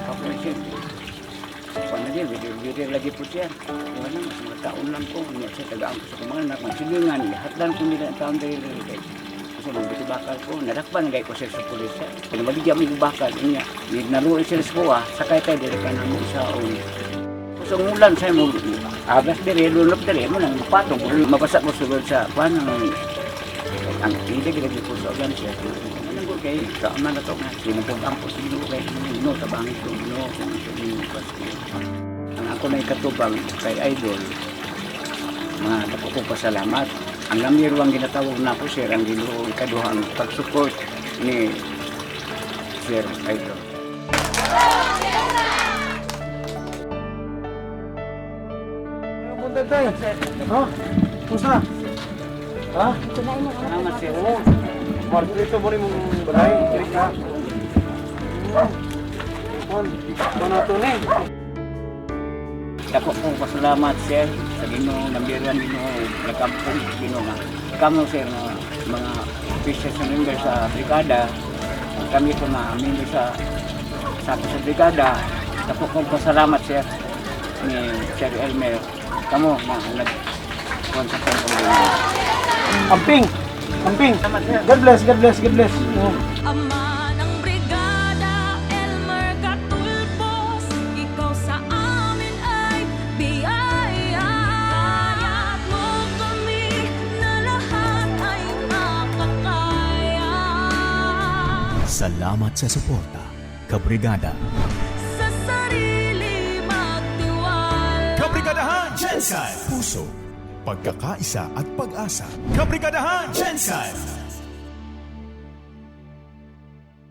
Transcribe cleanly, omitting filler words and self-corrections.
Ako sir. Kuan na din, lagi po siya. Wala, mas mga taon lang ko. Ano siya, tagaan ko sa mga anak, mga silingan, hatdan ko nila ang taon diri diri kay. Kasi mga biti bakal ko, nadakpan gay ko sir sa pulis. Kaya maligya mo yung bakal, niya. Naluoy sila sa kuha, sakay tayo diri ka na mo isaon. So ngulan sa mo, agas diri, lunop diri, mo nang mapatong, mabasa mo sulod sa kuan ang hindi gid ko sa ulan siya. Ano ko kay kaama na to nga sinabog ang ko sino kay no tabangin ko no kung sa inyo. Ang ako na ikatubang kay Idol, mga dako ko pasalamat. Ang lamiro ang ginatawag na ako sir, ang Ginoo ikaduhang pag-support ni Sir Idol. Punta tayo. Ha? Kumusta? Ha? Salamat, sir. Oo. Marco dito mo rin mong balay. Kiri ka. Kon, kono to ni. Dako kong pasalamat, sir, sa Ginoo nambiran Ginoo nakampong Ginoo nga. Kamo sir nga mga officials na member sa brigada, kami po nga member sa brigada. Dako kong pasalamat, sir, ni Sir Elmer. Kamo nga nag kuwan sa kong pamilya. Amping. Amping. God bless, God bless, God bless. Oo. Ama ng brigada, Elmer Katulpos, ikaw sa amin ay biyaya. Kayat mo kami na lahat ay makakaya. Salamat sa suporta, Kabrigada. Sa sarili magtiwala. Kabrigadahan Jensen! Puso, pagkakaisa at pag-asa. Kabrigadahan Jensen!